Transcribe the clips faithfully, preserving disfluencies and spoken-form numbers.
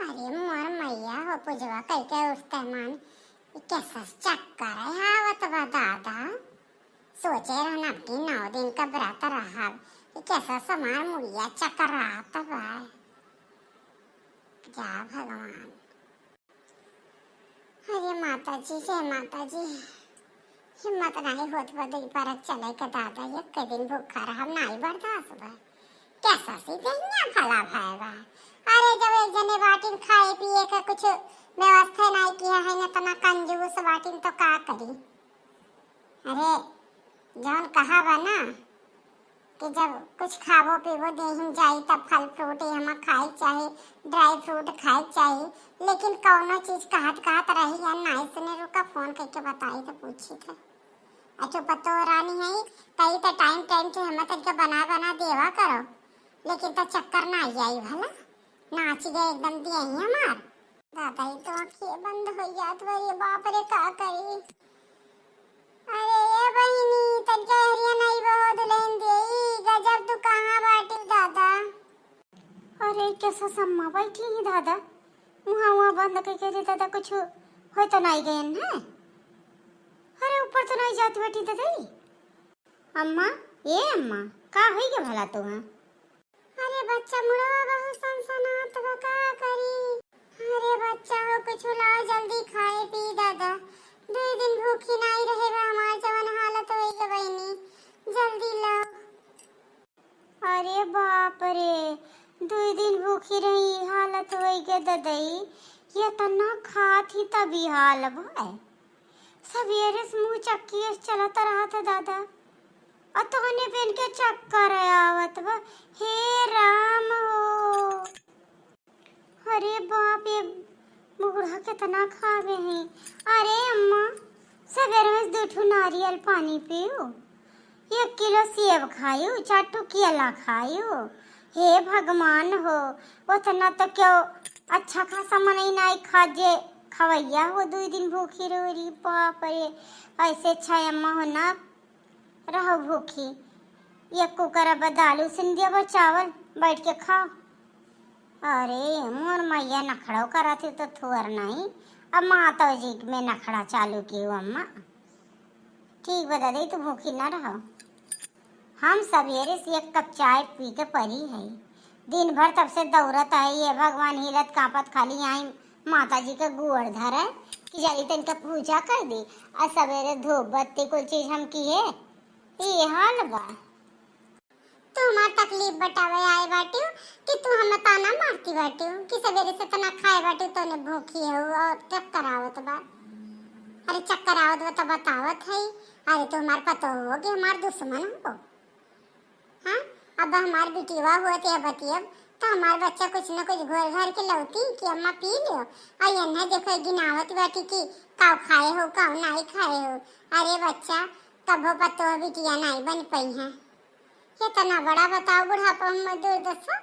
अरे मोर मैया हो, पूजवा कइके उठते मन, ई कैसा चक्कर है आवत बा दादा। सोचे रहन अब की नौ दिन का व्रत रहब, ई कैसा समार मुड़िया चक्कर रहत बा। जा भगवान। अरे माता जी, जय माता जी। हिम्मत नाहीं होत बा दुई परत चले के दादा, एक दिन भूखा रहब, नाहीं बर्दाश्त बा। कैसा सी देहिया भला भय बा। अरे जब एक जने बाटिन खाए पिए के कुछ व्यवस्था नाहीं किया है, न तना कंजूस बाटिन तो का करी। अरे जौन कहा बा ना कि जब कुछ खाबो पीबो देहिन जाई तब फल फ्रूट ये हमा खाए चाही, ड्राई फ्रूट खाए चाही, लेकिन कौनो चीज कहत कहत रही या नाहीं सुने, रुका फोन करके बताई तो पूछी थे। अच्छा पतो रानी है, तई तो टाइम टाइम से हमें तरीका बना बना देवा करो, लेकिन तो चक्कर ना आई भला, नाच गए एकदम दिए ही हमार। दादा, ई तो आँखिए बंद हो जात बा, ये बाप रे, का करी? अरे ये बहिनी, तनिका हरिया नाई बहो दुल्हन देई, गजब तू कहाँ बाटी दादा? अरे कैसा सम्मा बैठी ही दादा, मुँहा वहाँ बंद करके रे दादा, कुछ हो तो नाई गयन है? अरे ऊपर तो नाई जात बैठी दादा ई। अम्मा, ए अम्मा, का होई के भला तू हाँ? अरे बच्चा, मुड़वा बहुत सनसनात बा, का करी? अरे बच्चा हो, कुछ लाओ जल्दी खाए पी दादा, दुई दिन भूखी नाई रहे बा हमार, जवन हालत होई के बहिनी, जल्दी लाओ। अरे बाप रे, दुई दिन भूखी रही, हालत होई के ददई, ये तना खात ही तभी हाल भाई। सवेरे से मुँह चक्की अस चलत रहत है दादा, और तोहने पे इनके चक्कर आवत बा। हे राम हो, अरे बाप, ये बूढ़ा कितना खावे हैं। अरे अम्मा, सवेरे में दो ठो नारियल पानी पियो, एक किलो सेब खायो, चार ठो केला खायो। हे भगवान हो, उतना तो क्यों अच्छा खासा मनई नाई खा जे खवैया हो, दुई दिन भूखी रहो री बाप रे। ऐसे अच्छा अम्मा हो ना रहो भूखी, एक कुकर अब दाल उसन दिया बा, चावल बैठ के खाओ। अरे मोर मैया नखड़ो करत ही तो थुअर नहीं, अब माता जी में नखड़ा चालू की अम्मा। ठीक बा दादी, तू भूखी ना रहो। हम सवेरे से एक कप चाय पी के परी है, दिन भर तब से दौड़त है, ये भगवान हिलत कांपत खाली आई माता जी के गोड़ धरे कि जाई तनिका पूजा कर दी। आ सवेरे धूप बत्ती कुल चीज हम किए, ये हाल बा। तू हमार तकलीफ बतावे आए बाटियो कि तू हमें ताना मारती बाटियो कि सवेरे से तना खाए बाटियो, तोने भूखी हो और चक्कर आवत बा। अरे चक्कर आवत बा तो बतावत है। अरे तू हमार पतो हो कि हमार दुश्मन हो? हाँ, अब हमार बिटिया हुआ ते बतियब तो हमार बच्चा कुछ न कुछ घोर घार के लौती कि अम्मा पी लियो। और यन्ना देखो गिनावत बाटी कि काव खाए हो, काव नाई खाए हो। अरे बच्चा, कभो पतो बिटिया नाई बन पई है। इतना बड़ा बताओ बुढ़ापा में दुर्दशा।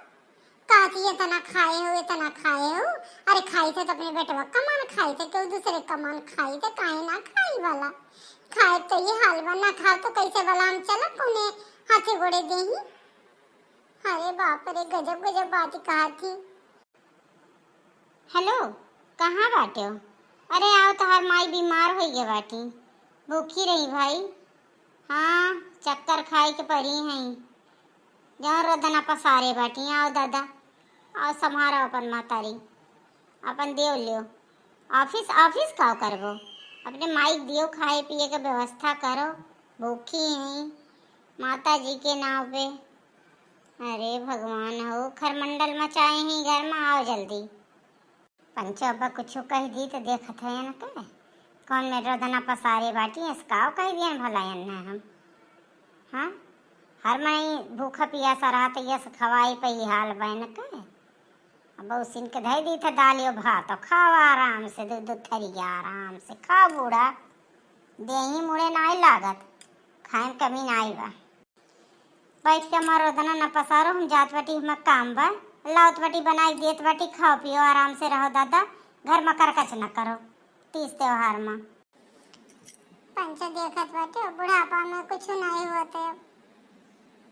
कहती इतना खाए हो, इतना खाए हो। अरे खाई थे तो अपने बेटवा कमान खाई थे, क्यों दूसरे कमान खाई थे, काहे ना खाई वाला। खाए तो ये हाल बा, ना खाओ तो कैसे भला हम चला कोने हाथे गोड़े देही। अरे बाप रे, गजब गजब बात कहा थी। हेलो, कहाँ बाटे हो? अरे आओ, तोहार माई बीमार होई गए बाटी, भूखी रही भाई। हाँ, चक्कर खाए के परी हैं। जहाँ रोदना पसारे बाटी, आओ दादा, आओ संभारो अपन महतारी, अपन देव लियो। ऑफिस, ऑफिस का करबो? अपने माई के दियो खाए पिए के व्यवस्था करो, भूखी हैं माता जी के नाव पे। अरे भगवान हो, खरमंडल मचाए हैं घर में, आओ जल्दी। पंचो अब कुछ कह दी तो देखत है इनके, कौन में रोदना पसारे बाटी, इसकाओ कह दियन भला इन्हें हम। हाँ, हर मई भूख पियासा रहत, यस खवाई पे ही हाल बन के। अब उसिन के धई दी थे दालियो भात, खाओ आराम से, दू दू थरिया आराम से खाओ बूढ़ा, देही मुड़े नाई लागत, खाए में कमी नाई बा। बैठ के हमार रोदना न पसारो, हम जात बाटी, हमार काम बा। लावत बाटी, बनाई देत बाटी, खाओ पियो, आराम से रहो दादा, घर में करकच न करो तीज त्योहार में। पंच देखत बाटे, बुढ़ापा में कुछ नहीं होते,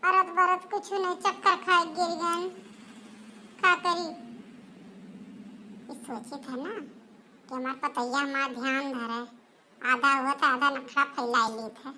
अरत बरत कुछ नहीं, चक्कर खाए गिर गन, का करी? सोचित है ना कि हमार पतैया हमार ध्यान धरे, आधा हुआ तो आधा नखरा फैलाई लीत है।